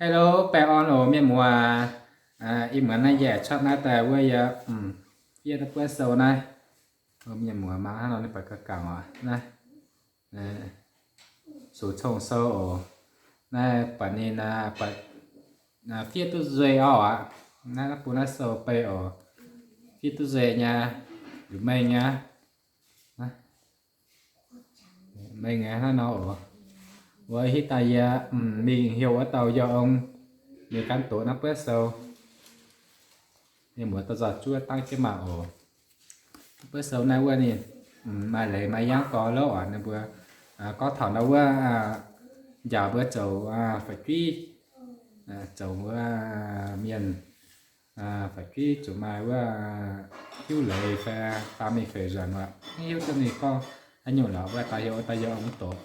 Hello, baengh orn oc mienh muoz. Ih muonz naaiv yie cuotv naaiv daaih wuov yie fiev naaiv buonv sou naaiv. Mienh muoz mangc hnangv nor ninh baac gauh gangc oc naaiv. Sux cong sou oc. Naaiv buatc ninh fiev duqv nzueic orv aqv. Naaiv bun naaiv sou bei oc. Fiev duqv nzueic nyei, liuz mengh nyei. Mengh aqv, hnangv nor oc. Wuov hitv daaih yie mingh heuc wuov dauh yauh ong mingh gan doqc naaiv buonv sou. Mienh muoz dorh nzoih zuov dangv jienv mangc oc. Buonv sou naaiv wuov ninh maaih leiz maaih yangv gorx louv oc. Ninh mbuo gorngv taux ndau wuov njaaux mbuo zoux fu'jueiv, zoux wuov mienh fu'jueiv zuqc maaih wuov hiuv leiz fai faam mingh feix nzuonx aqv. Maiv hiuv duqv ninh gorngv haaix nyungc lorqc, wuov dauh yauh, wuov dauh yauh ong mv doqc.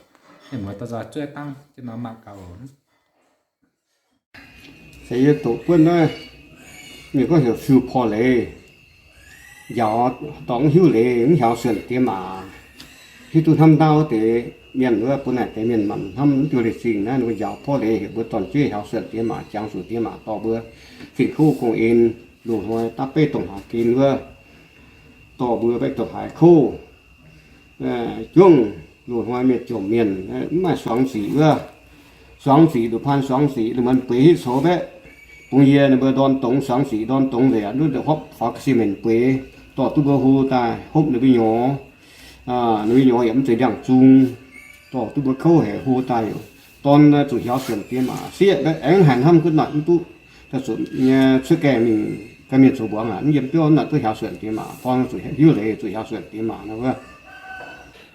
Mienh muoz dorh nzoih zuov dangv jienv nor mangc gaax oc. Se yie doqc buonv naaiv, ninh gorngv heuc fiuv-porv leiz, njaaux dorh mv hiuv leiz, mv hiaaux suonc diex maac. Hiuv duqv hnamv ndaauv deix mienh wuov, bun naaic deix mienh manc hnamv mv diuh leiz-zingh naaiv, ninh mbuo njaaux porv leiz heuc mbuo dorn-jueiv hiaaux suonc diex maac, jangx zuqc diex maac dorh mbuo fingx kuv gong-en, lungh hnoi dapv beiv dongh haaix gen wuov, dorh mbuo baeqv dongh haaix kouv. Juangc lungh hnoi mienh jomc mienh mv maaih suangx ziqc wuov. Suangx ziqc, nduqc paan suangx ziqc, ninh mbuo bueix hitv coux baeqv. Bungx yie ninh mbuo ndorn dongz suangx ziqc, ndorn dongz nzengc, nduqv hopv faaux ga'sie mengh bueix, dorh duqv mbuo hlo daaih hopv ninh mbuo nyorx. Ninh mbuo nyorx yaac mv zeiz ndiangx-zung, dorh duqv mbuo kouv haic hlo daaih yaac dorn zuqc hiaaux suonc diex maac sieqv baeqv aengx haic hnamv gunv noic mv duqv. Daaih zuqc nyei cuotv gaengh mingh ganh mienh zoux mbuangz aqv, mv yiem biauv mv nor duqv hiaaux suonc diex maac, dorn zuqc hiuv leiz zuqc hiaaux suonc diex maac nor wuov.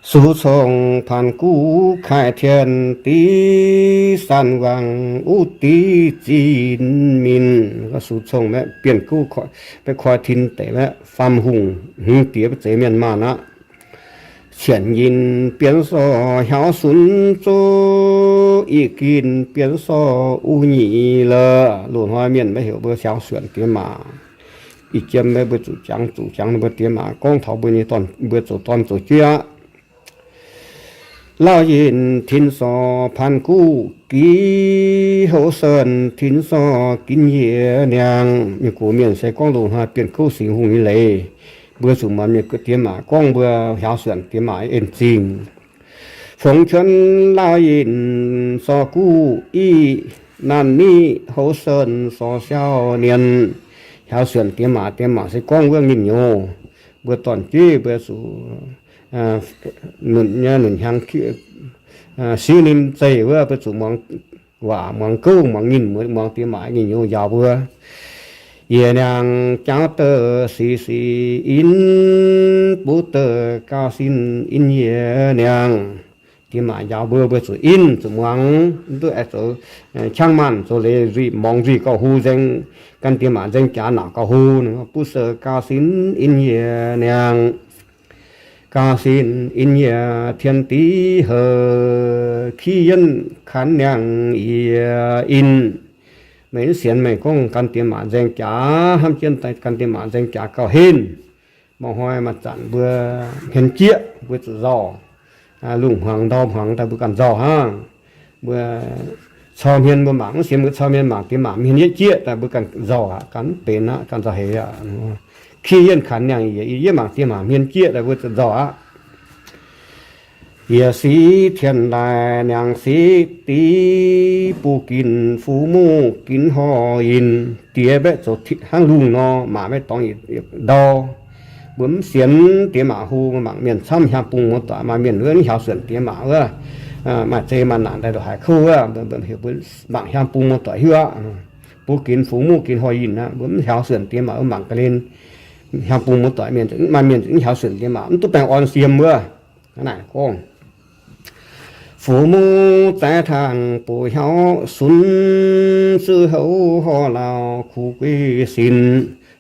Sux cong paan guv kaaix tien div, san wangc uv div zinh minh. Sux cong maeqv bienh guv, baeqv koi tin deic maeqv faam hungh hmz diex maiv zeiz mienh maanh aqv. Cienx yinh bienx sorc hiaaux sunx zoqv, ih ginh bienx sorc uv nyic lorqc. Loz-hnoi mienh maiv heuc mbuo hiaaux suonc diex maac. Ih jiem maiv mbuo zuqc jangx, zuqc jangx ninh mbuo diex maac gorngv taux mbuo nyei dorn, mbuo zoux dorn zoux jueiv aqv. Lauh yinh tin sorc paan guv giv, houv sen tin sorc ginv yie niangh. Mienh gox mienh se gorngv loz-hnoi bienh kouv singx hungh nyei leiz, mbuo zuqc muonz mienh diex maac gorngv mbuo hiaaux suonc diex maac en zingh. Fongx quan lauh yinh sorc guv iv, naanc niv houv sen sorc siau nienx. Hiaaux suonc diex maac, diex maac se gorngv wuov nginh nyouz. Mbuo dorn-jueiv mbuo zuqc nunc nyei nunc hnyangx siv ninh zeih wuov, mbuo zuqc muangx waac, muangx gouv, muangx nginh, muangx diex maac nginh nyouz njaaux mbuo. Yie niangh jaauv douh sic sic in, buv douh gauh sin in yie niangh. Diex maac njaaux mbuo, mbuo zuqc in zuqc muangx, mv duqv aengx zoux qangv maanh zoux leiz nzuih morngx nzuih gauh hlo nzengc, gan diex maac nzaeng jaax naaic gauh hlo. Buv douh gauh sin in yie niangh. Gauh sin in yie tien div houc, ki yienv kanx niangh yie in. Meih mv sienx meih gorngv gan diex maac nzaeng jaax, hnamv jienv gan diex maac nzaeng jaax gauh henv. Mangc hnoi maaih zanc mbuo hmien jieqv mbuo zuqc nzauh, lungh hmuangx ndau hmuangx daaih mbuo ganh nzauh hnangv. Mbuo cau hmien mbuo mangc mv sienx, mbuo cau hmien mangc diex maac hmien yietv jieqv daaih mbuo ganh nzauh aqv, ganh mv benx aqv, ganh nzauh heix aqv. Ki yienv kanx niangh yie, yie mangc diex maac hmien jieqv daaih mbuo zuqc nzauh aqv. Yie sic tien laaih niangx sic div, buv ginc fuqv muqv ginc horh yinh. Diex mbaeqc zoux hnangv lungh nor, maac maiv dorngx yietc ndau. Mbuo mv sienx diex maac hlo, mbuo mangc mienh camv, hiaang bung muoz-doic maaih mienh wuov mv hiaaux suonc diex maac wuov, maaih zei maaih naanc daaih ndongc haaix kouv wuov, mbuo heuc mbuo mangc hiaang bung muoz-doic hiuv aqv. Buv ginc fuqv muqv ginc horh yinh aqv, mbuo mv hiaaux suonc diex maac, mbuo mangc ga'hlen hiaang bung muoz-doic mienh, maaih mienh mv hiaaux suonc diex maac, mv duqv baengh orn siem wuov. Naaic gorngv fuqv muqv zaeqv tangh buoz hiauv sunx, zuqv houv horh lauh kuv gueiv sin.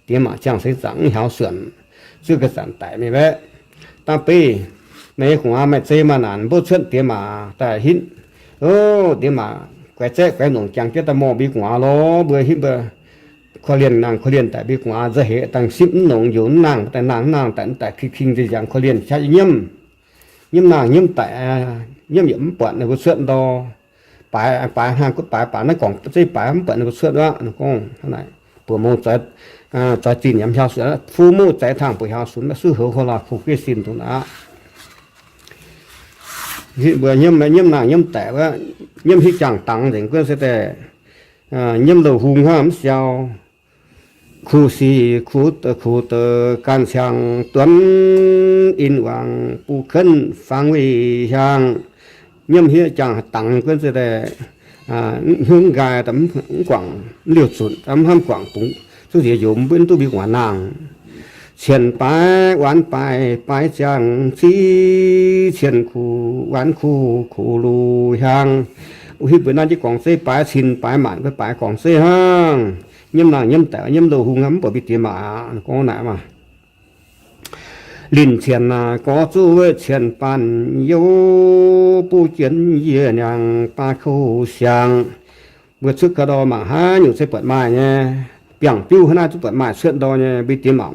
Diex maac ziangh seix zaangc mv hiaaux suonc, zuqv ga'zanc daic mingh mbaeqv. Dangh beiv meih gu'nguaaz maaih zei maaih naanc, mbuo cuotv diex maac daaih hitv, o, diex maac guaix zaeqv guaix nongc jangx jienv daaih morh mbuo gu'nguaaz lorz mbuo hitv mbuo korv-lienh nangh korv-lienh daic mbuo gu'nguaaz nzauh heix dangh sipv mv nongc njoux mv nangh daaih nangh mv nangh daic mv daic king king nzengc nziangx korv-lienh qaqv nyiemv. Nyiemv nangh nyiemv daic, nyiemv yaac mv buatc ninh mbuo cuotv ndau. baaix, baaix hnangv guv baaix, baaix naaiv guangc zeiv baaix mv buatc ninh mbuo cuotv aqv. Ninh gorngv hnangv naaic, buoz mong zoix zinh yaac mv hiaaux sunx, fu muv zoix tangh buoz hiaaux sunx, maiv suv houx hlo lorh, kuv geh sin duqv aqv. Mbuo nyiemv, nyiemv nangh nyiemv daeqc wuov, nyiemv hitv jangx dangx nzengc guonv se daaih, nyiemv louh hung hnangv mv siau. Kuv sic kuv, kuv douz ganh ciangx duonv in wangc, buv kenv fangx weih hiaangx. Nyiemv hitv jangx dangx guonv se daaih, hnyouv nqaai mv guangc, mv liouh zunc, mv hnamv guangc bungx, zungv nziex njoux mv duqv mbuo gu'nguaaz nangh. Cien baaix waanc baaix, baaix ziangh civ, cien kuv waanc kuv, kuv luh hiaangx. Wuov hitv mbuo naaiv jienv guangc zeiv baaix cin baaix maanc, baaix guangc zeiv hnangv. Nyiemv nangh nyiemv daeqc nyiemv louh hung, mv buatc mbuo diex maac aqv. Gorngv naaic maah. Linh cien naaic gorx zuqv cien baanh youh, buv jienv yie niangh baav kouv siangx. Mbuo cuotv ga'ndorm mangc haaix nyungc se buatc maaih nyei. Biangh biuv hnangv naaiv zuqc buatc maaih cuotv ndorm nyei, mbuo diex maac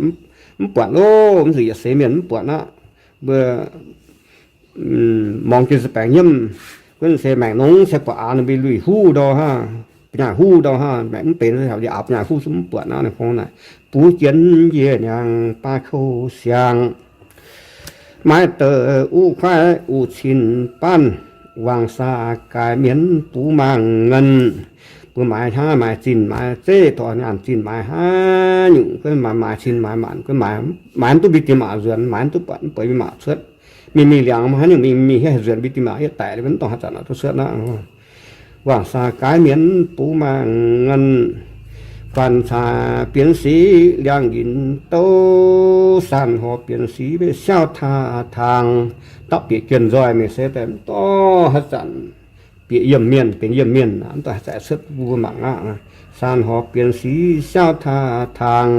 mv buatc loh, mv zuqc yietc seix mienh mv buatc aqv. Mbuo morngx jienv se baengc nyiemv, gunv se maengc nongx se buatc aax ninh mbuo lui huv ndau hnangv, bunyaaih huv ndau hnangv, maengc mv benx se hauc liuz aax bunyaaih huv zungv mv buatc aqv. Ninh gorngv naaic, buv jienv yie niangh baav kouv siangx. Maiv deix uv kuaaiv uv cin baanh, wangc saa gaaix mienv buv mangc ngenh. Mbuo maaiz hnangv maaiz zinh maaiz zeiv, dorh nyaanh zinh maaiz haaix nyungc, gunv maaiz maaiz cin maaiz maanc, gunv maaiz, maaiz mv duqv mbuo diex maac nzuonx, maaiz mv duqv buatc, mv buatc mbuo maac cuotv. Mingh mingh liangx haaix nyungc mingh mingh hietv nzuonx mbuo diex maac yietv daic, mv dongh haaix zanc nor duqv cuotv aqv. Wangc saa gaaix mienv buv mangc ngenh, guanh caaix bienx sic liangx-nqinx douv, saanh horc bienx sic mbeih siauv taa taang. Dapv bieqc jienh nzoih mingh se daaih mv dongh haaix zanc bieqc yiem mienh, benx yiem mienh, mv dongh haaix zanc cuotv mbuo mangc aqv. Saanh horc bienx sic siauv taa taang,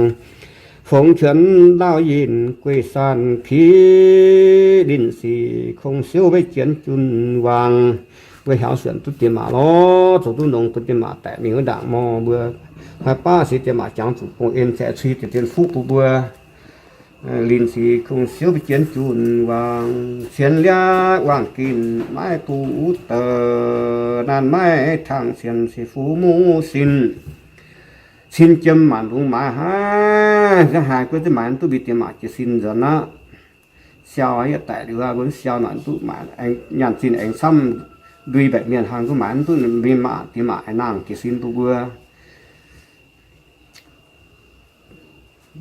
fongx qienx lauh yinh guei saanh piv, linh sic kong siouv mbeih jienv jun waang. Mbuo hiaaux suonc duqv diex maac lorz, zoux duqv nongx bun diex maac daic mingh wuov ndaangc mor, mbuo haih baav se diex maac jangx zuqc gong-en zaeqc cui deix dien fuqv bun mbuo. Linh sic kong siouv mbeih jienv jun waang, cien liav waangh ginh maiv duqv deix, naanc maiv tangh cien se fuqv muv sin. Cin jiem maanc lungz maaiz haaix, haaix guov ziex maaiz mv duqv mbuo diex maac jiez sin nzuonx aqv. Siau yietv daic liuz, mbuo siau naaic duqv maaiz, nyaanh zinh aengx camv ndui mbaeqc mienh hlang duqv maaiz mv duqv mbuo maac diex maac aengx nangh jiez sin bun mbuo.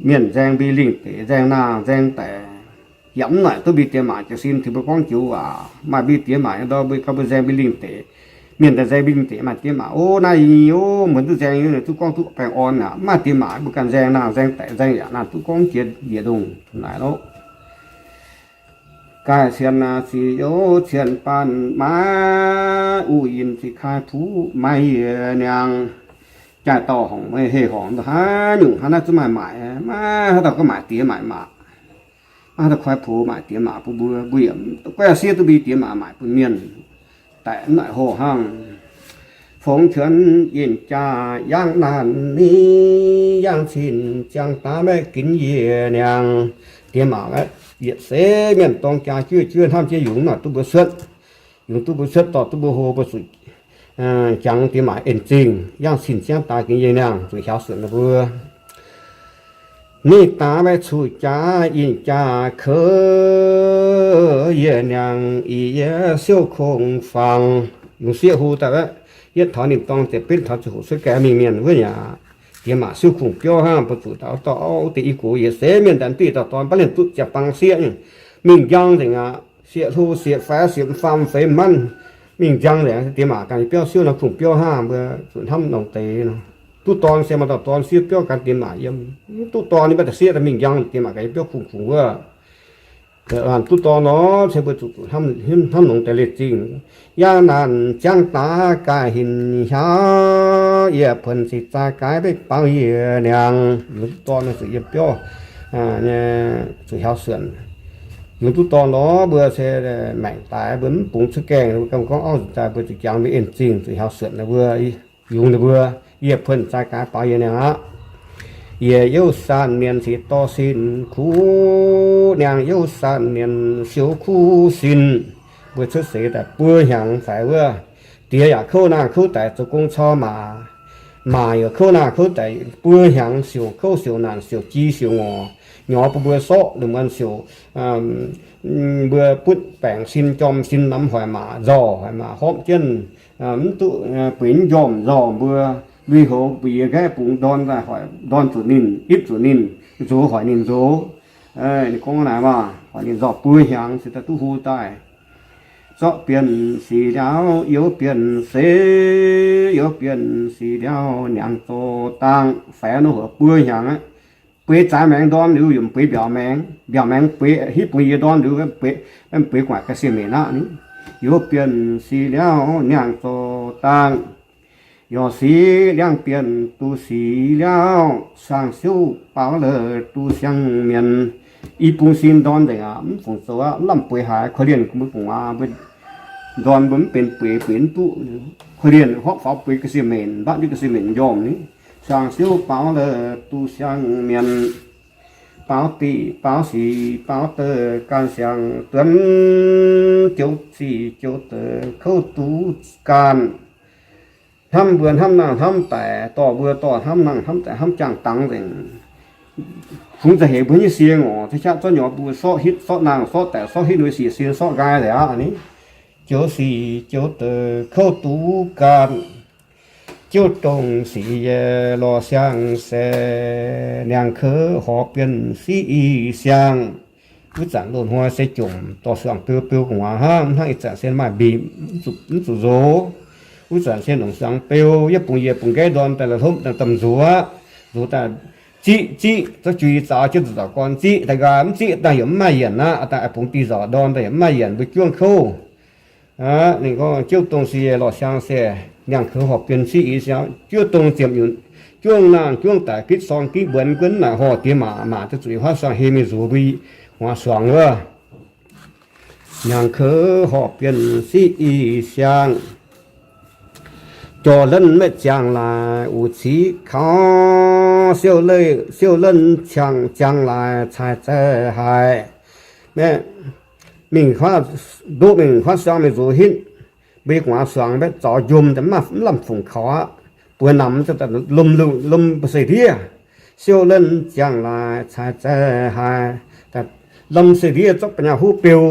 Mienh nzaeng mbuo lingh deic, nzaeng nangh nzaeng daic, yaac mv naaic duqv mbuo diex maac jiez sin. Tengx mbuo gorngv joux waac, maaih mbuo diex maac nyei ndau mbuo gauh mbuo nzaeng mbuo lingh deic. Mienh daaih nzaeng mbuo lingh deic maaih diex maac, o, naaiv yie nyei, o, mbuo duqv nzaeng nyei, duqv gorngv duqv baengh orn aqv. Maaih diex maac mbuo ganh nzaeng nangh nzaeng daic nzaeng yaac naaic duqv gorngv jiex njiec ndongh naaic lorqc. Gaaih cien naaic zic youh cien baanh maaiz, uv yinh zic kaaix puv maaiz yie niangh. Jaaix dauh horngc meih heh horngc haaix nyungc hnangv naaiv zungv maaih maaic, maiv haaix dauh gorngv maaic diex maaic maac, maiv haaix dauh koi poux maaic diex maac bun mbuo, mbuo yaac mv guaiv siev duqv mbuo diex maac maaic bun mienh. Daic mv naaic hoh hnangv. Fongx qienx yinh jaa yangh naanc ni, yangh cin ziangh daav maiv ginv yie niangh. Diex maac yietc seix mienh dorng jaa juov juov hnamv jienv yungz naaic duqv mbuo cuotv, yungz duqv mbuo cuotv dorh duqv mbuo hlo, mbuo zuqc jangx diex maac en zingh, yangh cin ziangh daav ginv yie niangh, zuqc hiaaux suonc ninh mbuo. Ninh daav maiv cuqv jaax yinh jaa kouv yie niangh, ih yie siouv kongx fangx. Yungz sieqv hlo daaih, yietv taux ninh dorng ziepc betv taux ziepc hoc cuotv gaengh mingh mienh wuov yaac diex maac siouv kungx biouv hnangv, mbuo zuqc daaih dorh auv deix i gox yietc seix mienh daaih duqv dauh dorn, maiv liemh duqv ziepc bangc sieqv mingh njang nzengc aqv. Sieqv hlo sieqv faix sieqv faam feix manv mingh njang nzengc, diex maac ganh biauv siouv nor kungx biouv hnangv, mbuo zuqc hnamv longc deix nor. Duqv dorn se maaih dauh dorn sieqv biauv ganh diex maac yiem. Mv duqv dorn ninh maiv daaih sieqv daaih mingh njang, diex maac ganh biauv kungx kungx wuov. Duqv dorn nor se mbuo zuqc hnamv longc deix leiz zingh. Yangh naanc ziangh daav gaaih hinc hiaauv, yie puonc zic zaaix gaaix maiv baaux yie niangh. Yungz duqv dorn zuqc yiem biauv, zuqc hiaaux suonc. Yungz duqv dorn nor mbuo se maengc daaih mbuo mv bungx cuotv gaengh, mbuo gorngv auv nzuqc daaih mbuo zuqc jangx mbuo en zingh zuqc hiaaux suonc ninh mbuo. Yungz ninh mbuo, yie puonc zaaix gaaix baaux yie niangh aqv. Yie youh saanh mienh ceix dorh sin kuv, niangh youh saanh mienh siouv kuv sin. Mbuo cuotv seix daaih buo hnyangx faix wuov, Diex yaac kouv naang kouv daic zoux gong cau maac. Maac yaac kouv naang kouv daic buo hnyangx siouc kouv siouc naanc siouc ji siouc ngorc. Nyorx bun mbuo sorqv lungh muonz siouc, mbuo butv baengc sin jorm sin namx hoic maac nzorh hoic maac horpc jienv, mv duqv bueix mv njormh nzorh mbuo. Lui-houx bueix yie nqaeqv bungx ndorn daaih hoic ndorn zuqc ninh, ipv zuqc ninh, nzox hoic ninh nzox. Ninh gorngv naaic maah, hoic ninh nzorh buo hnyangx se daaih duqv hu daaih. Zorqv bienh sic liaauv, youz bienh se, youz bienh sic liaauv, niangx zoux dangh. Faix nor hoc buo hnyangx aqv. Bueix zaaix maengx ndorn liuz yaac bueix mbiaauc maengx, mbiaauc maengx bueix hitv bungx yie ndorn liuz, bueix gu'nguaaic ga'sie menc aqv ni. Youz bienh sic liaauv, niangx zoux dangh. Yorc sic liangv bienh duqv sic liaauv, siang-siouv baaux la'duqv siang-mienc. I bung sin ndorn nzengc aqv, mv fungc zoux aqv, lamh bueix haic, korv-lienh mbuo gu'nguaaz mbuo ndorn mbuo mv benx bueix, bueix mv duqv. Korv-lienh horpc faaux bueix ga'sie menc, mbatv jienv ga'sie menc njormh ni. Siang-siouv baaux la'duqv siang-mienc, baaux diqc baaux sic baaux deix ganh siang-duonv, joux zic joux deix kouv duqv ganh. Hnamv mbuo hnamv nangh hnamv daic, dorh mbuo dorh hnamv nangh hnamv daic hnamv jangx dangx nzengc. Kungx za'heix mbuo nyei sie ngorc, za'qaqv zorqv nyorx bun mbuo sorqv hitv sorqv nangh sorqv daic sorqv hitv ninh mbuo sic sin sorqv nqaai nzengc aqv ni. Joux sic joux deix kouv duqv ganh, jouv dongh sic yie lorz siang-saeng, niangx kouv horpc bienh siqv i siang. Wuov zanc loz-hnoi se jomc dorh suangx beu, beu gu'nguaaz hnangv, hnangv ih zanc se maaih mbih mv zuqc nzox. Wuov zanc se longc suangx beu, yie bungx yie bungx nqaiv ndorn daaih la'hlopv daaih domh nzuqc, nzuqc daaih ziqv ziqv, zorqv juiz zaaux jienv zuqc nzauc gorn ziqv daaih nqaai, mv ziqv daaih yaac mv maaih yienc aqv. Daaih bungx diuh nzauc ndorn daaih yaac mv maaih yienc, mbuo juangv kouv. Ninh gorngv jouv dongh sic lorz siang se, niangx kouv horpc bienh siqv i siang, jouv dongh ziepc nyunc, juangv nangh juangv daic gitv sorng gitv mbuonx gunv naaic horh diex maac, maac duqv zuqc huaav suang heh mingh nzuqc mbuo gu'nguaaz suangx wuov. Niangx kouv horpc bienh siqv i siang, jorh lenv maiv ziangx laaix wuc ciqv kaux, siouv lenv ciangx ziangx laaix caaix zaih haic. Maiv mingh huaav, ndoqv mingh huaav suang mingh nzuqc hitv, mbuo nyei gu'nguaaz suangx mbaeqv zaux njomh daaih mv lamh fungc kaux aqv. Buoz namx lomh lomh ba'seiv-ndiev, siouv lenv ziangx laaix caaix zaih haic. Lomh ba'seiv-ndiev zorqv ba'nyaah huv beu,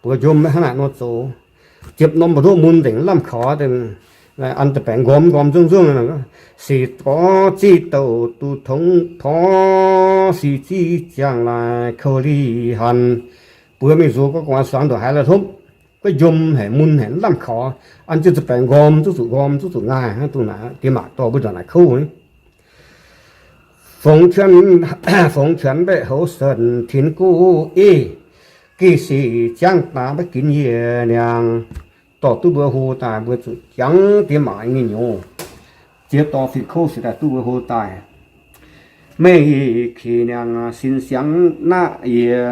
buoz njomh maiv hnangv naaic nor zoux. Ziepc norm mbu'ndoqv mun nzengc lamh kaux, an da'baengx nqormh nqormh nzungv nzungv. Sic gorx ziqv douc duqv tongx tor, sic ziqv ziangx laaix kouv li hanc. Buoz mingh nzuqc gorngv gu'nguaaz suangx ndongc haaix la'hlopv, guov njomh haic mun haic lamh kaux, an jienv za'baengx nqormh zuqv zuqc nqormh zuqc zuqc ngaih hnangv dongh naaic diex maac dorh mbuo ndongc naaic kouv. Fongx quanx, fongx quanx mbaeqc houv sen, tinx guv ih, gih sic jangv daaih maiv ginv yie niangx. Dorh duqv mbuo hlo daaih mbuo zuqc jangx diex maac nyei nyouz. Ziex dorh fih kouv sic daaih duqv mbuo hlo daaih. Meih kih niangx sin siangx naqv yie,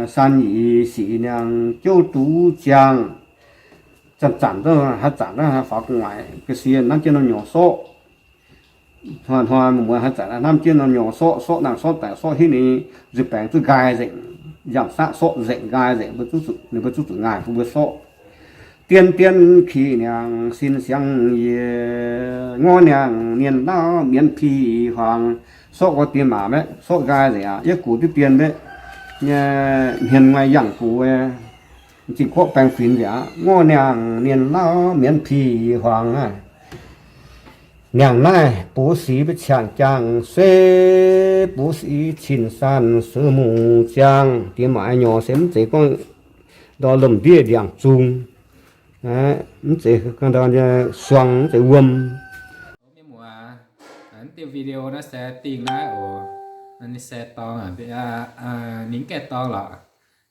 san yie sic niangx jouv duqv ziangh. Zanc-zanc haaix zanc faaux gu'nguaaic ga'sie nanv jienv norm nyorx sorqv. Hnoi-hnoi muoz-muoz haaix zanc hnamv jienv norm nyorx sorqv, sorqv nangh sorqv daic sorqv hitv ninh nzuih baengx zuqc nqaai nzengc, yangh saqv sorqv nzengc nqaai nzengc, ninh mbuo zuqc, ninh mbuo zuqc zuqc nqaai bun mbuo sorqv. Dien dien kih niangx sin siangx yie, ngorv niangx ninh lauv mienv pih huaang. Sorqv gorx diex maac mbaeqv sorqv nqaai nzengc aqv. Yie gux duqv dien mbaeqv nyei hmien nguaih yangh gux, zingh gorqv baeng fingx nzengc aqv. Ngorv niangx ninh lauv mienv pih huaang aqv. Niangx naaiv buov sic maiv qangx jangx se, buov sic cin-san sou mungh ziangh. Diex maac nyorx se mv zeiz gorngv ndau lomh ndiev ndiangx-zung, mv zeiz ndau suang, mv zeiz wuom. Mienh muoz, diuh video naaiv se dingh naaiv oc. Ninh se dorngx, ninh gaeqv dorngx lorqc.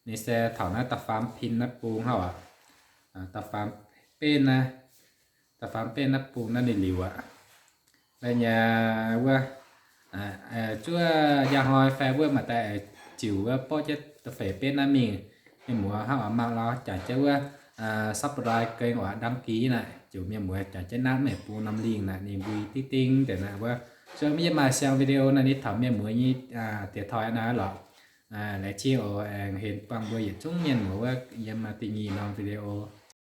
Ninh se taux naaiv da'faam pin naaiv bung hnangv oc. Da'faam benv naaiv, da'faam benv naaiv bung naaiv ninh liuz aqv. Laaix nyei wuov, zuov njang hnoi fai wuov maaih daaih ziux wuov borqv jienv da'feix benv naaiv mingh. Mienh muoz hnangv oix mangc lorz jangx jienv wuov subscribe kênh oc, đăng ký naaic, ziouc mienh muoz jangx jienv naaiv maiv bung norm link naaic ninh mbui dingv dingv deix naaic wuov. Zuov yie maaih siang video naaiv ninh taux mienh muoz nyei diex toi naaiv lorqc. Laengz zingh oc, aengx henv buangh mbuo yietc zungv mienh muoz wuov yiem da'nyeic norm video.